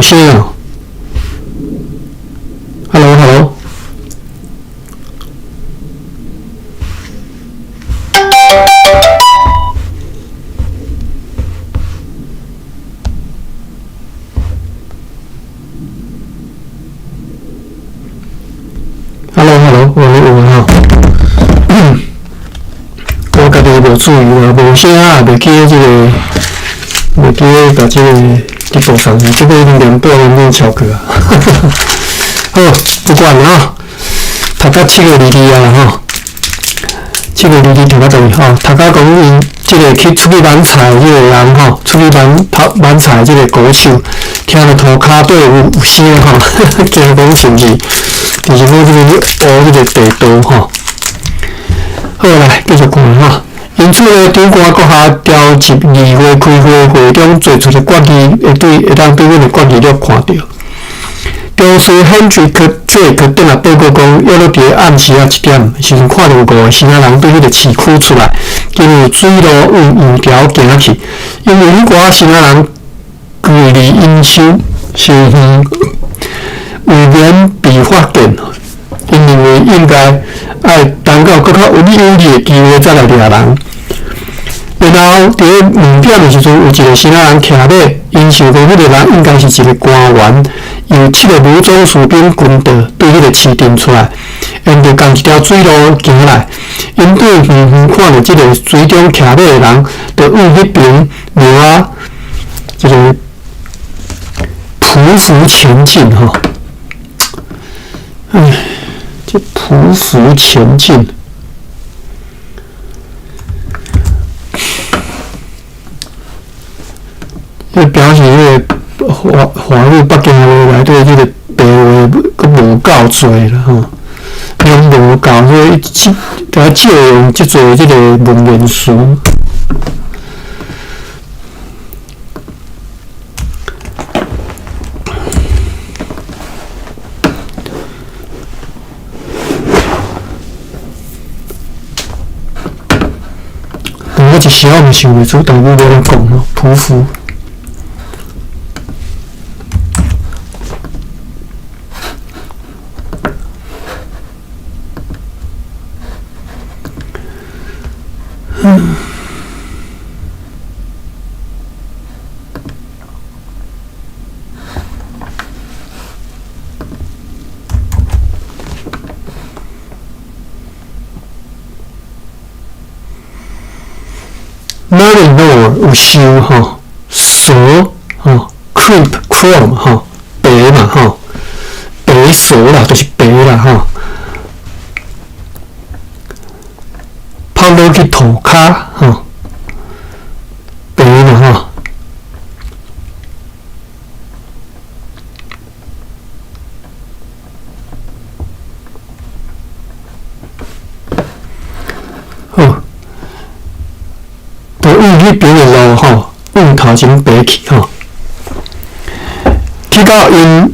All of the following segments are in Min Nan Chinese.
聲哦。Hello，Hello。Hello，Hello，有吼。我家己無注意啊，無聲啊，袂記這個，袂記共這個直播上，這個已經連半點鐘超過啊。好，不管啦，讀到7月22啊吼，7月22讀到佗位吼，讀到講𪜶這個去出去挽菜這個人吼，出去挽頭挽菜這個歌手，聽著塗跤底有聲吼，驚講是毋是？就是講這個去挖這個地道吼。好來，繼續看吼。因此呢，長官閣下調集議會開會，會中做出的決議，會對會當對阮的決議錄看著。中士 Hendrik Drake 轉來報告講，約佇咧暗時仔7點時陣，看著有五个生仔人對彼个市區出來，經由水路往羊橋行去。因為彼寡生仔人距離𪜶傷傷遠，為免被發現，𪜶認為應該愛等到閣較有利有利的機會再來掠人。然後佇咧2點的時陣，有一個生仔人騎馬，𪜶想講彼個人應該是一個官員，由7個武裝士兵跟著對彼個市鎮出來，沿著仝一條水路行來。𪜶對遠遠看著這個水中騎馬的人，就往彼爿廟仔這個匍匐前進吼。唉，這匍匐前進。這表示彼个華華語北京話內底這個白話閣無夠濟啦吼，攏無夠，所以得借用遮濟這個文言詞。我一時仔嘛想袂出，台語欲按怎講吼，匍匐。Marinor 有獸吼，蛇吼，creep crawl 吼，爬嘛吼，爬蛇啦，就是爬啦吼。趴落去塗跤吼，爬嘛吼。好，就往彼爿的路吼，往頭前爬去吼，去到𪜶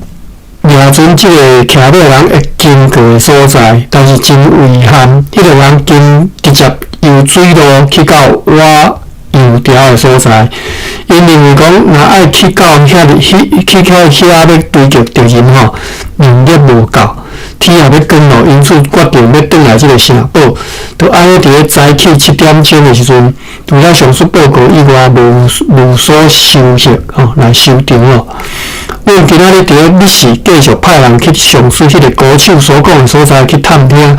掠準這個騎馬人會經過的所在，但是真遺憾，彼個人經直接由水路去到挖油條的所在。𪜶認為講，若愛去到遐，去到遐欲追擊敵人吼，能力無夠，天也欲光咯，因此決定欲轉來這個城堡。就按呢佇咧早起7點鐘的時陣，除了上述報告以外，無所收穫吼，來收場咯。阮今仔日佇咧密室繼續派人去上述彼個歌手所講的所在去探聽，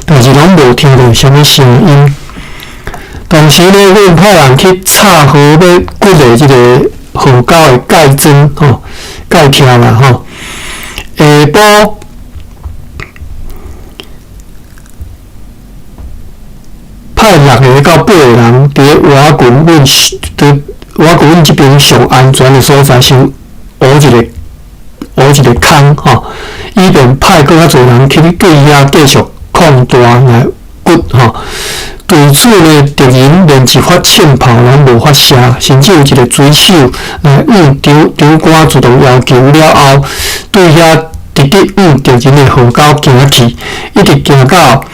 但是攏無聽著啥物聲音。同時呢，阮派人去插河欲掘的這個河溝的蓋磚吼，蓋徛啦吼。下晡派6個到8個人佇咧瓦群阮佇瓦群阮這爿上安全的所在，先挖一個空吼，以便派閣較濟人去對遐繼續擴大來掘吼。對此呢，敵人連一發槍炮攏無發射，甚至有一個水手來向長官主動要求了後，對遐直直向敵人的河溝行去，一直行到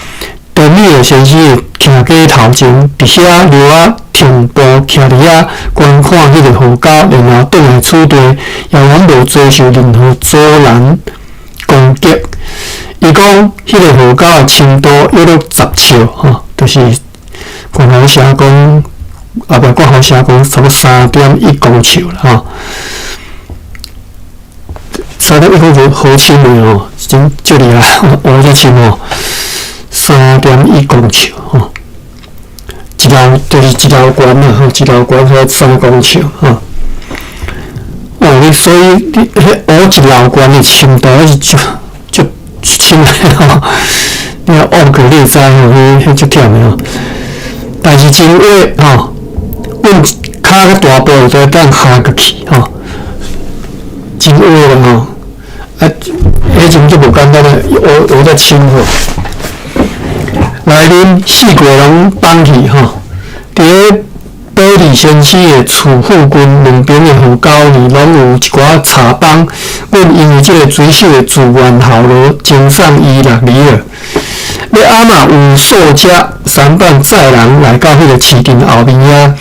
德米爾先生的徛家頭前，佇遐留仔停步，徛佇遐觀看彼個河溝，然後轉來此地，也猶無遭受任何阻攔攻擊。伊講，彼个河溝的深度約略10尺，吼，就是懸崖寫講，後壁括號寫講差不多3.1公尺啦，吼。3.1公尺好深的吼，真足厲害，挖遮深吼，三點一公尺吼，一樓就是一樓懸啦，吼，一樓懸才3公尺吼。哦，你所以你彼挖一樓懸的深度，彼是足足深的吼。你若挖過你會知吼，彼彼足忝的吼。但是真話吼，阮跤較大步就會當下過去吼，真話啦吼。啊，彼陣足無簡單的，挖挖遮深吼。內面四界攏綁去吼，佇咧保利先生的厝附近兩邊的河溝呢，攏有一寡柴枋。阮因為這个水手的自願效勞，贈送伊6里爾。咧暗嘛有數隻舢板載人來到彼个市鎮後面遐，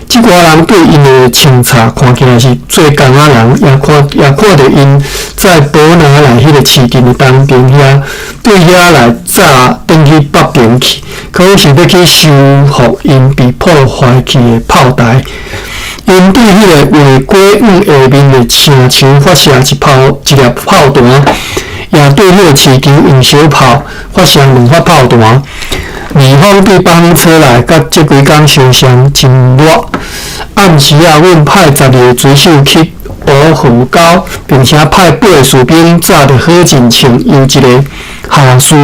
這寡人對𪜶的清查看起來是做工仔人，也看也看著𪜶載寶拿來彼个市鎮的東邊遐，對遐來載轉去北邊去，可能是欲去修復𪜶被破壞去的炮台。𪜶對彼个畫果往下面的城牆發射一炮一粒炮彈，也對彼个市場用小炮發射兩發炮彈。二風對北方吹來，佮這幾工相像，真熱。暗時啊，阮派12个水手去挖河溝，並且派8个士兵紮著好親像由一个下士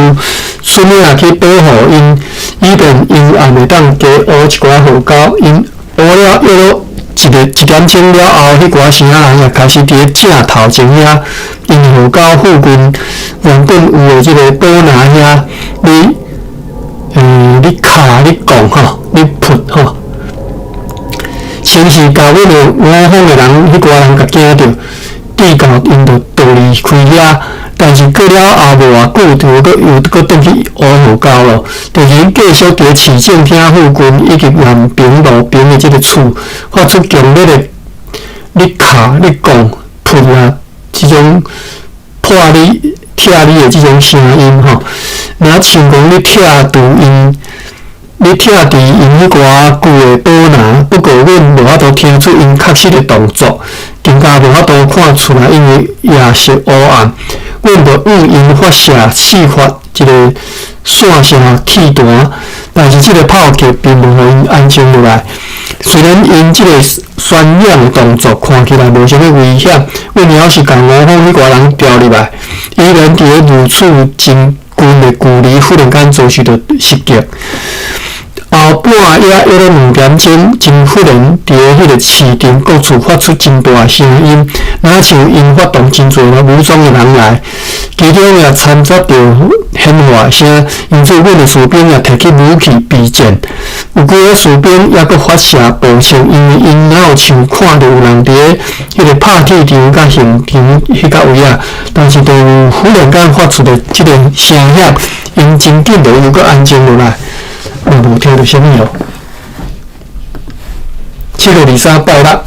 出命去保護𪜶，以便𪜶也袂當加挖一寡河溝。𪜶挖了約落一个一點鐘了後，彼寡城仔人也開始佇咧正頭前遐，𪜶河溝附近原本有的這个寶拿遐，咧咧敲咧摃吼，咧噴吼，先是共阮的五方的人，彼寡人共驚著，至到𪜶就逃離開遐。但是過了後無偌久，就閣又閣轉去挖河溝咯。就是繼續佇市政廳附近以及南平路邊的這个厝，發出強烈的咧敲咧摃噴啊，這種破你拆你的這種聲音吼，若像講咧拆除𪜶，咧拆除𪜶彼寡舊的寶拿。不過阮無法度聽出𪜶確實的動作，更加無法度看出來，因為夜色烏暗。阮就向𪜶發射四發一个線射氣彈，但是這个炮擊並無予𪜶安靜落來。雖然𪜶這个宣揚的動作看起來無啥物危險，阮猶是共五方彼寡人調入來，依然佇咧如此真近的距離，忽然間遭受著襲擊。後半夜約咧2點鐘，真忽然佇咧彼个市鎮各處發出真大的聲音，若像𪜶發動真濟武裝的人來，其中也摻雜著喧嘩聲，因此阮的士兵也提起武器備戰。有幾个士兵猶閣發射步槍，因為𪜶若有像看著有人佇咧彼个拍鐵場佮現場彼个位仔，但是就有忽然間發出的這个聲響，𪜶真緊就又閣安靜落來。嘛無聽著啥物咯。7月23拜六，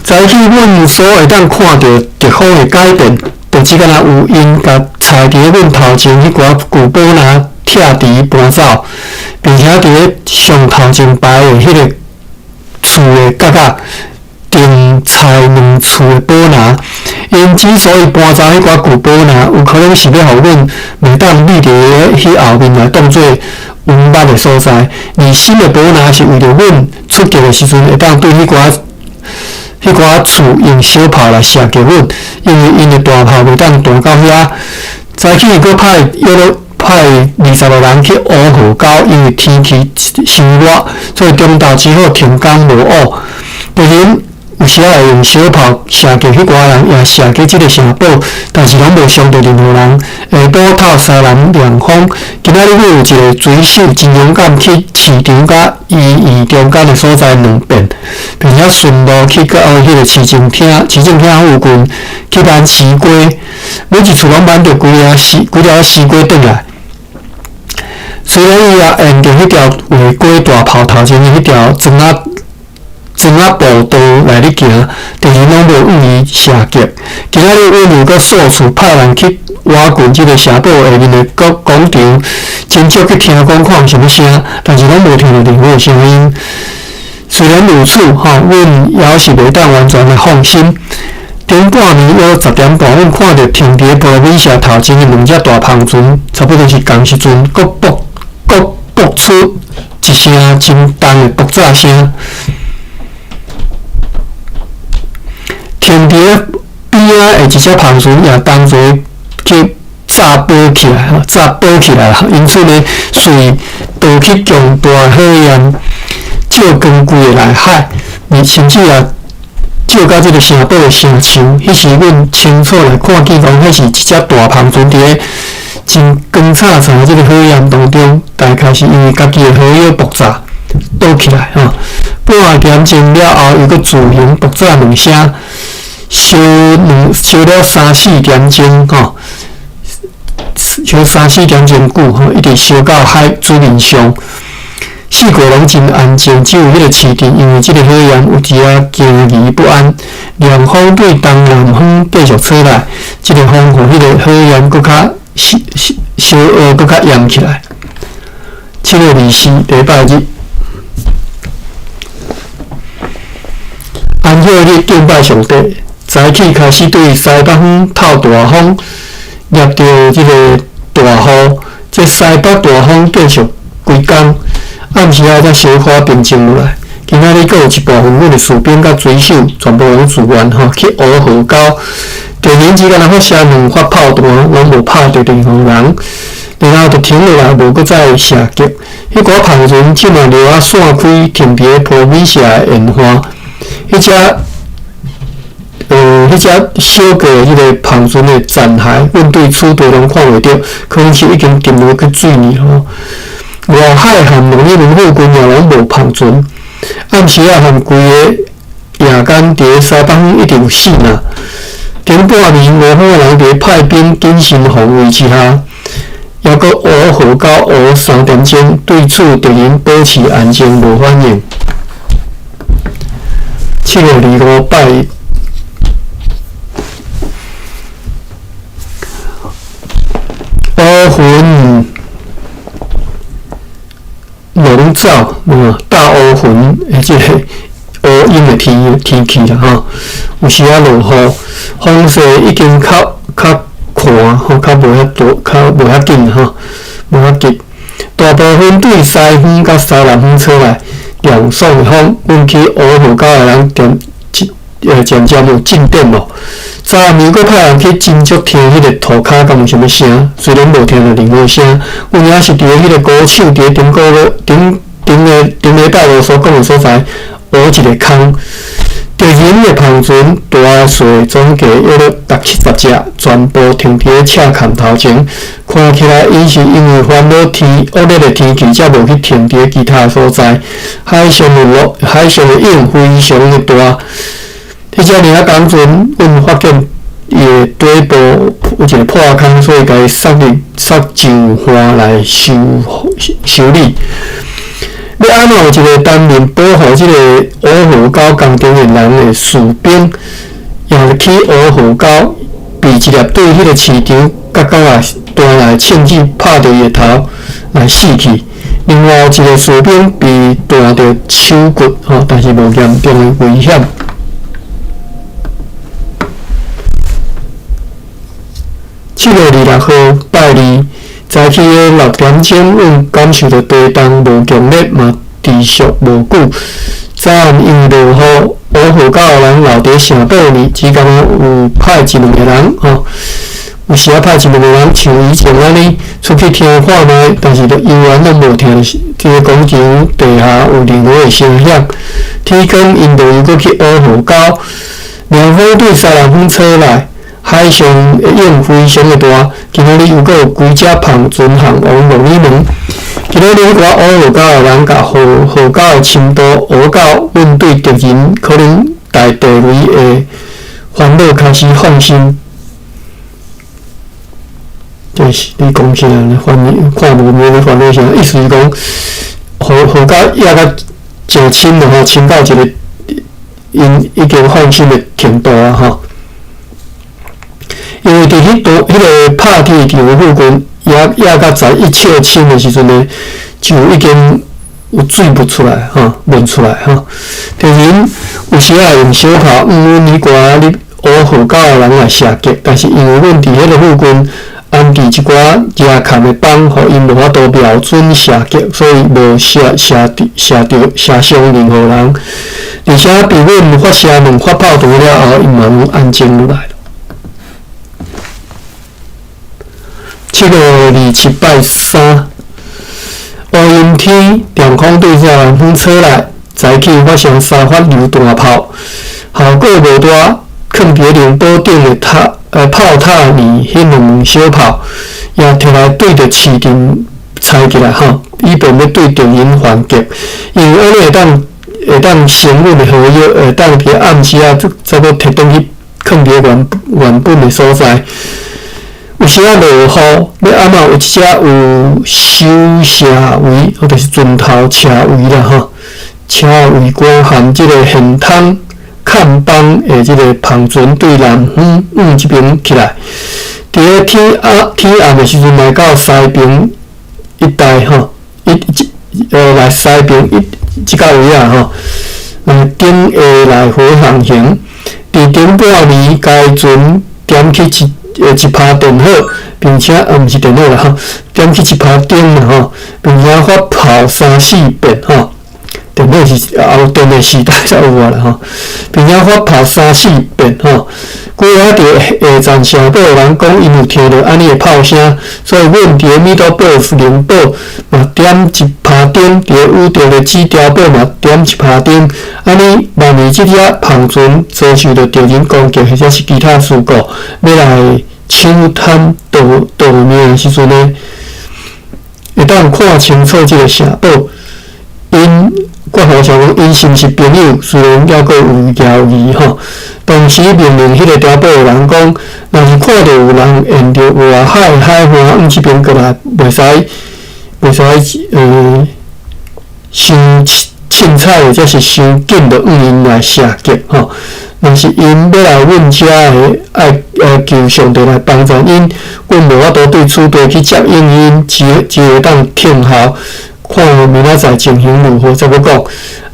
早起阮所會當看著敵方的改變，就只敢若有𪜶共踩佇咧阮頭前彼寡舊寶拿拆除搬走，並且佇咧上頭前排的彼个厝的角仔停拆兩厝的寶拿。𪜶之所以搬走彼寡舊寶拿，有可能是欲予阮袂當匿佇咧彼後面來當做隱密的所在。而新的寶拿是為著阮出擊的時陣會當對彼寡厝用小炮來射擊阮，因為𪜶的大炮袂當彈到遐。早起閣派約落派20个人去挖河溝，因為天氣傷熱，所以中晝只好停工無挖。當然，有時仔會用小炮射擊彼寡人，也射擊這个城堡，但是攏無傷著任何人。下晡透西南涼風，今仔日阮有一个水手真勇敢去市場佮醫院中間的所在兩遍，並且順路去到彼个市政廳附近去挽西瓜，每一次攏挽著規个西規條西瓜轉來。雖雖然伊也沿著彼條畫過大炮頭前的彼條磚仔磚仔步道來咧行，但是攏無向伊射擊。今仔日阮又閣數次派人去倚近這个城堡下面的各廣場，斟酌去聽講看有啥物聲，但是攏無聽著任何聲音。雖然如此，吼，阮猶是袂當完全來放心。頂半暝約10點半，阮看著停佇波羅美舍頭前的兩隻大帆船，差不多是仝時陣，閣爆閣爆出一聲真重的爆炸聲。停佇邊仔的一隻帆船也同齊去炸爆起來，炸爆起來，因此呢，隨導起強大的火焰，照光規个內海，甚至也照到這个城堡的城牆。彼時阮清楚來看見，講彼是一隻大帆船佇咧真光燦燦的這个火焰當中，大概是因為家己的火藥爆炸倒起來吼。半點鐘了後，又閣自行爆炸兩聲，燒兩燒了三四點鐘吼，燒三四點鐘久吼，一直燒到海水面上。四界攏真安靜，只有彼个市鎮，因為這个火焰有一仔驚疑不安。涼風對東南方繼續吹來，這个風予彼个火焰閣較燒燒燒閣較炎起來。7月24禮拜日，安息日敬拜上帝。早起開始對西北方透大風，捏著這个大雨，這西北大風繼續規工。暗時仔才小可平靜落來。今仔日閣有一部分阮的士兵佮水手全部攏自願吼去烏河溝。突然之間，發射兩發炮彈，攏無拍著任何人，然後就停落來，無閣再射擊。彼寡帆船這馬著仔散開，停佇咧波美舍的沿岸。彼隻燒過的彼个帆船的殘骸，阮對此地攏看袂著，可能是已經沉落去水裡吼。外海和孟里門附近也攏無帆船，暗時仔和規个夜間佇咧西北方一直有死人。頂半暝，五方的人佇咧派兵謹慎防衛之下，猶閣烏河到烏3點鐘，對此敵人保持安靜無反應。7月25拜一，烏雲籠罩，大烏雲的這个烏陰的天天氣啦，吼，有時仔落雨，風勢已經較較寬，吼，較無遐大，較無遐緊，吼，無遐急。大部分對西方佮西南方吹來涼爽的風，阮去烏河溝的人漸漸漸有進展咯。昨暗又閣派人去斟酌聽彼个塗跤敢有啥物聲，雖然無聽著任何聲，阮也是佇咧彼个鼓手佇咧頂個月頂頂個頂禮拜五所講的所在，挖一个空。敵人的帆船大小總計約咧六七十隻，全部停佇咧赤坎頭前。看起來，𪜶是因為煩惱天惡劣的天氣，才無去停佇咧其他所在。海上的浪，海上的湧非常的大。彼隻爾仔工船，阮發現伊的底部有一個破空，所以共伊塞入塞上岸來修修理。欲按怎有一个擔任保護這个烏河溝工程的人的士兵，也去烏河溝，被一粒對彼个市場角角仔彈來銃子拍著伊的頭來死去。另外有一个士兵被彈著手骨，吼，但是無嚴重的危險。7月26號拜二，早起的6點鐘，阮感受著地動無強烈，嘛持續無久。昨暗因為落雨，烏河溝的人留佇城堡裡，只感覺有派一兩個人，吼，有時仔派一兩個人，像以前按呢出去聽看覓，但是著猶原攏無聽著這个廣場地下有任何的聲響。天光，𪜶就又閣去烏河溝，涼風對西南方吹來。海上的湧非常的大，今仔日又閣有幾隻帆船航往鹿耳門。今仔日彼寡烏河溝的人，共河河溝的深度挖到，阮對敵人可能大地雷的煩惱開始放心。這是你講啥？煩惱看無無咧煩惱啥？意思是講，雨雨甲壓甲誠深了吼，深到一個𪜶已經放心的程度啊吼。因為佇彼度彼個拍鐵場附近，壓壓甲11尺深的時陣呢，就已經有水噴出來吼，噴出來吼。敵人有時仔會用小炮向阮彼寡咧烏河溝的人來射擊，但是因為阮佇彼個附近安置一寡遮崁的枋，予𪜶無法度瞄準射擊，所以無射射射著射傷任何人。而且佇阮發射兩發炮彈了後，𪜶嘛攏安靜落來。7月27拜三，烏陰天，涼風對西南風吹來，早起發生三發榴彈炮，效果無大，囥佇咧城堡頂的塔炮塔裡，彼兩門小炮也摕來對著市鎮拆起來吼，以便欲對敵人還擊。因為按呢會當成阮的火藥，會當佇暗時仔再閣提轉去囥佇咧原本的所在。有時仔落雨，欲按怎有一隻有收射圍，就是船頭車圍啦吼，車圍官含這个現通崁枋的這个帆船對南方向這邊起來。佇咧天暗的時陣，來到西爿一帶吼，來西爿一這個位仔吼，來頂下來回航行。佇頂半暝，該船點起一拍電火，並且毋是電火啦吼，點起一拍燈啦吼，並且發炮三四遍吼，電火是也有電的時代才有啊啦吼，並且發炮三四遍吼。幾仔佇下站城堡的人講，𪜶有聽著按呢的炮聲，所以阮佇咧米多堡城堡嘛點一拍燈，佇咧宇宙的指碉堡嘛點一拍燈，按呢萬一這隻帆船遭受著敵人攻擊，或者是其他事故，欲來搶探盜命的時陣呢，會當看清楚這个城堡。𪜶國防上講，𪜶是毋是朋友？雖然猶閣有猶疑吼。當時命令彼个碉堡的人講，若是看著有人沿著外海海岸往這邊過來，袂使傷凊彩或者是傷緊，就向𪜶來射擊吼。若是𪜶欲來阮遮的，愛求上帝來幫助𪜶，阮無法度對此地去接應𪜶，只會當聽候，看明仔載情形如何，再閣講。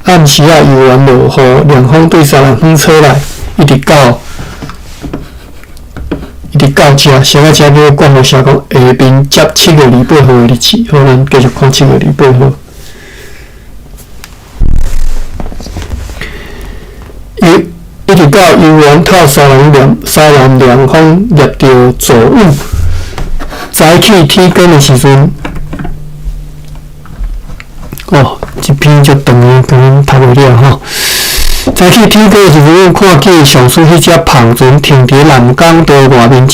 暗時仔猶原落雨，涼風對西南風吹來，一直到遮，寫到遮叫管好寫講下面接7月28號的日子，好，咱繼續看七月二八號。一直到猶原透西南涼風入著驟雨，早起天光的時陣，哦，這篇足長的，剛剛讀袂了吼。早起天光的時陣，看見上次彼隻帆船停佇南港島外面一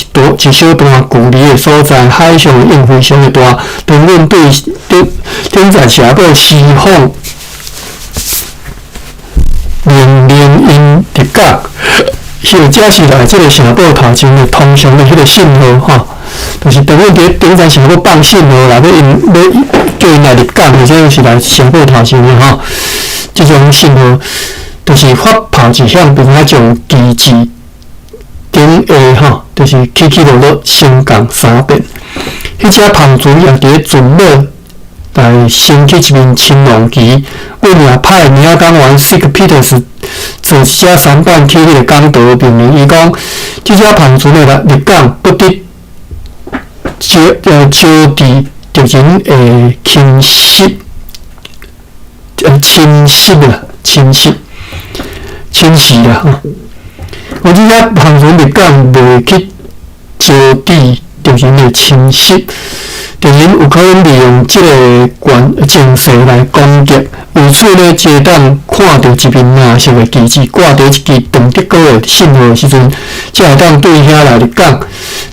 小段距離的所在，海上的湧非常的大。當阮對頂頂在城堡施放命令𪜶入港，或者是來這个城堡頭前的通常的彼个信號吼，就是當阮佇頂層城堡放信號啦，欲𪜶欲叫𪜶來入港，或者是來城堡頭前的吼，這種信號。就是發炮一響，並且將旗幟頂下吼，就是起起落落升降三遍。彼隻帆船也佇咧船尾來升起一面青龍旗。阮也派名港員 Sig Peters 坐一隻舢板去彼个港道命令伊講，這隻帆船的來入港，不得招致敵人的侵襲啦，侵襲。侵襲啦吼！我這隻帆船入港袂去招致敵人的侵襲，敵人有可能利用這个權情勢來攻擊。為此呢，只會當看著一面藍色的旗幟掛佇一支長竹篙的信號的時陣，才會當對遐來入港。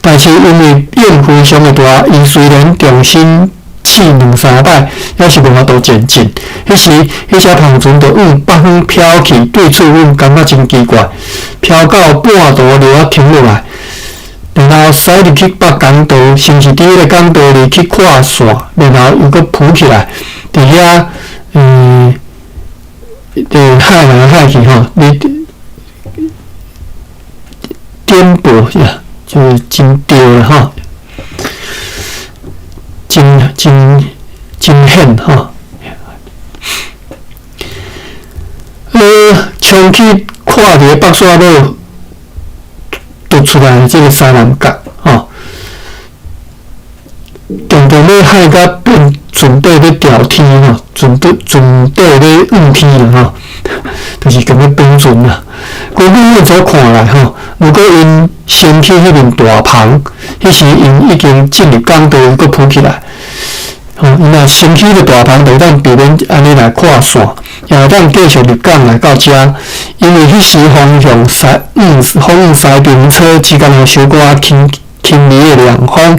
但是因為湧非常的大，伊雖然重新試兩三擺，猶是無法度前進。彼時，彼隻帆船就往北方飄去，對此阮感覺真奇怪。飄到半途就仔停落來，然後駛入去北港道，先是佇彼個港道裡去跨線，然後又閣浮起來，佇遐，佇海來海去吼，你顛簸呀，就是真著啦吼，真真真險吼。衝去看佇個北沙堡突出來這個西南角，吼，定定欲海甲變船底欲掉天吼，船底船底欲往天啦吼，就是共欲崩船啦。根據阮所看來吼，如果𪜶先去彼面大帆，彼時𪜶已經進入港道，閣浮起來。吼，𪜶若先去彼個大帆，就會當避免按呢來跨線，也會當繼續入港來到遮。因為彼時方向西往方向西平草之間有小可輕輕微的涼風，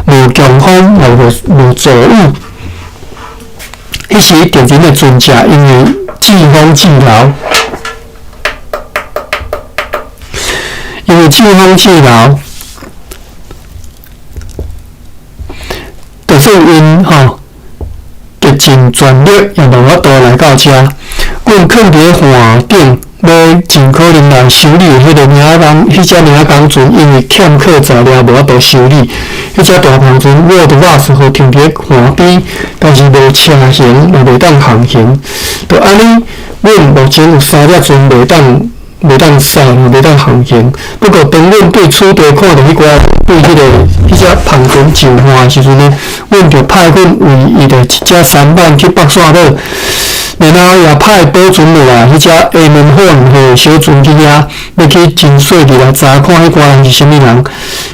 無強風，也無無驟雨。彼時敵人的船隻因為季風季流，因為季風季流。就算𪜶吼竭盡全力，也無法度來到遮。阮囥佇咧岸頂，欲盡可能來修理的彼個領工，彼隻領工船，因為欠缺材料，無法度修理。彼隻大帆船沃德瓦斯號停佇咧岸邊，但是無車行，嘛袂當航行。就按呢，阮目前有三隻船袂當。袂當駛，袂當航行。不過，當阮對此地看著彼寡對彼個彼隻帆船上岸的時陣呢，阮就派阮唯一的一隻舢板去北沙堡，然後也派保存落來彼隻厦門火號的小船去遐，欲去真細膩來查看彼寡人是啥物人。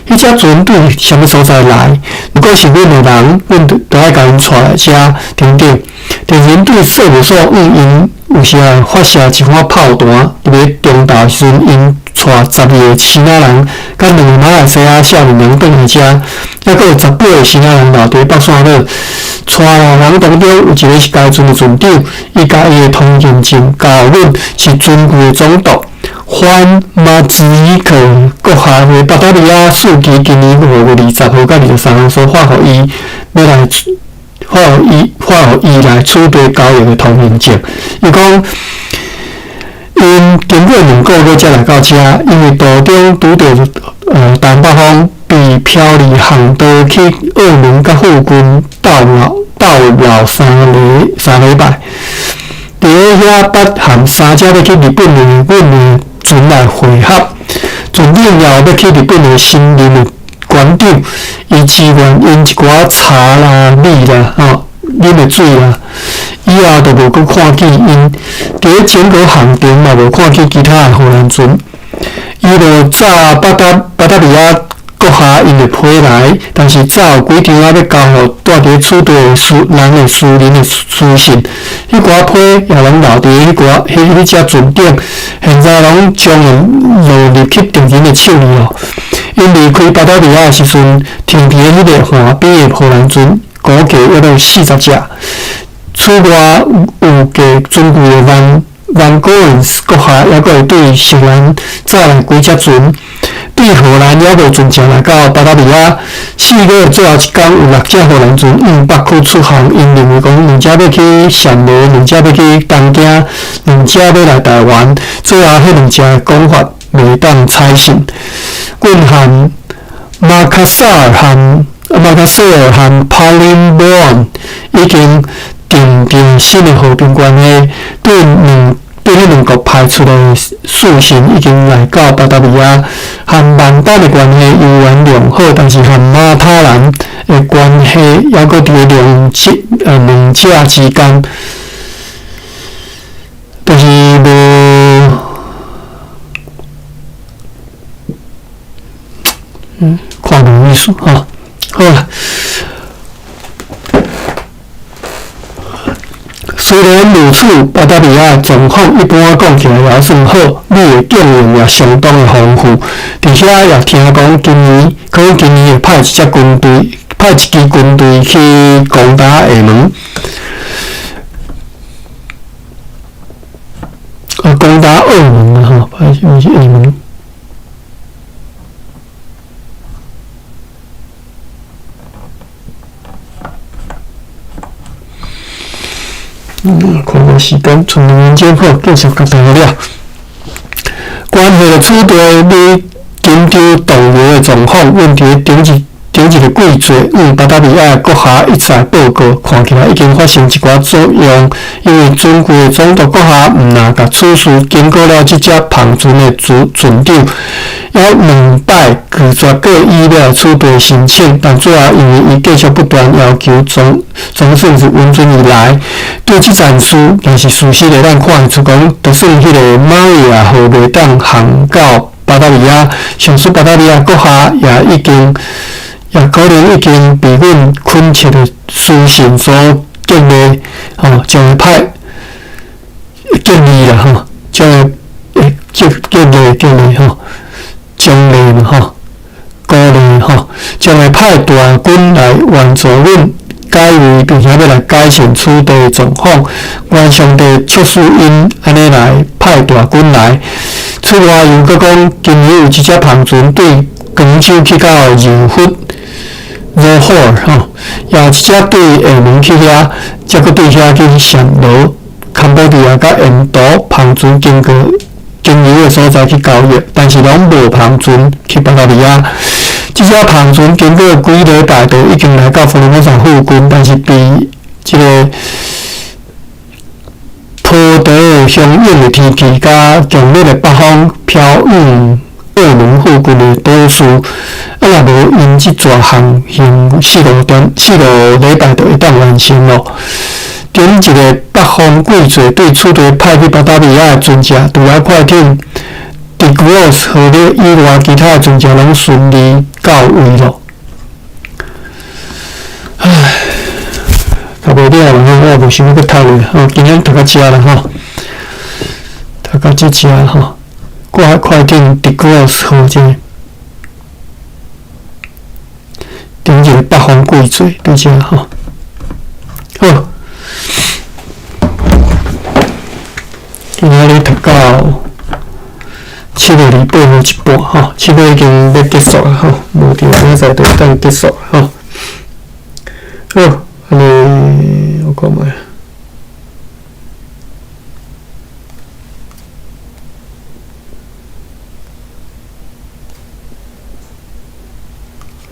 彼隻船對啥物所在來？如果是阮的人，阮就著愛共𪜶帶來遮等等。敵人對稅務所向𪜶有時會發射一發炮彈，佇咧中晝時陣，𪜶帶12個支那人，佮兩个馬來西亞少年人轉來遮，猶閣有18個支那人留佇北沙堡。帶來人當中有一个是該船的船長，伊共伊的通行證交予阮，是尊貴的總督范馬茲伊克閣下的巴達維亞書記，今年5月20號佮23號所發予伊，欲來。發予伊，發予伊來此地交易的通行證。伊講，𪜶經過兩个月才來到遮，因為途中拄著東北風，被飄離航道去澳門佮附近逗留逗留三禮拜。佇咧遐捌和三隻欲去日本的阮的船來會合，船頂也有欲去日本的新任的館長，伊支援𪜶一寡茶啦、米啦、吼啉的水啦，以後就無閣看見𪜶。佇咧整個航程嘛，無看見其他的荷蘭船。伊就早巴達維亞閣下𪜶的批來，但是早有幾張仔欲交予住佇咧此地的私人的私人的書信，彼寡批也攏留佇彼寡彼彼隻船頂，現在攏將𪜶落入去敵人的手裡咯。𪜶離開巴達維亞的時陣，停佇咧彼个岸邊的荷蘭船，估計約有40隻。此外，有較尊貴的萬高恩閣下，猶閣會對錫蘭載來幾隻船，對荷蘭猶無船隻來到巴達維亞。4月最後一工，有六隻荷蘭船往北區出航，𪜶認為講兩隻欲去暹羅，兩隻欲去東京，兩隻欲來台灣。最後，彼兩隻的講法袂當採信。阮和馬卡薩爾和馬卡塞爾和帕林波安已經訂定新的和平關係，對兩對彼兩國派出的書信已經來到巴達維亞，和萬丹的關係猶原良好，但是和馬塔蘭的關係猶閣佇兩者之間，就是無。看無意思吼，好啦。雖然如此，巴達維亞狀況一般講起來也還算好，米的供應也相當的豐富。佇遐也聽講，今年可能今年會派一隻軍隊，派一支軍隊去攻打廈門，啊，攻打澳門啊吼，歹勢，毋是廈門。看無時間，賰2分鐘好，繼續共大家了。關係著此地佇金州動搖的狀況，阮佇頂一个季節，往巴達維亞的閣下一再報告，看起來已經發生一寡作用。因為尊貴的總督閣下毋若共此事經過了這隻帆船的船長，猶兩擺拒絕過伊了此地申請，但最後因為伊繼續不斷要求，總總算是允准伊來。對這件事，若是事實的，咱看會出講，就算彼個瑪利亞號袂當航到巴達維亞，上述巴達維亞閣下也已經。也可能已經被阮懇切的書信所激勵，吼，將會派激勵啦，吼，將會激激勵激勵吼，獎勵嘛吼，鼓勵吼，將會派大軍來援助阮解圍，並且欲來改善此地的狀況。願上帝促使𪜶按呢來派大軍來。此外，又閣講，今年有一隻帆船對廣州去到柔佛。柔佛吼，也有一隻對廈門去遐，才閣對遐去暹羅、坎波迪亞佮印度帆船經過經由的所在去交易，但是攏無帆船去巴達維亞。這隻帆船經過幾禮拜就已經來到佛羅摩薩附近，但是被這个波濤洶湧的天氣佮強烈的北風飄往澳門附近的島嶼，啊，若無𪜶這逝航行四五點四五禮拜就會當完成咯。頂一个北方季節對此地派去巴達維亞的船隻，除了快艇德羅斯號以外，其他的船隻攏順利到位咯。唉，讀袂了啦，我也無想欲閣讀落，吼，今仔讀到遮啦吼，讀到這遮吼。掛快艇德羅斯號這个，頂一个北方季節佇遮吼，好。今仔日讀到7月28號一半吼，7月已經欲結束啊吼，無著明仔載就會當結束吼。好，按呢我看覓。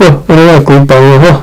好，按呢我關房了吼。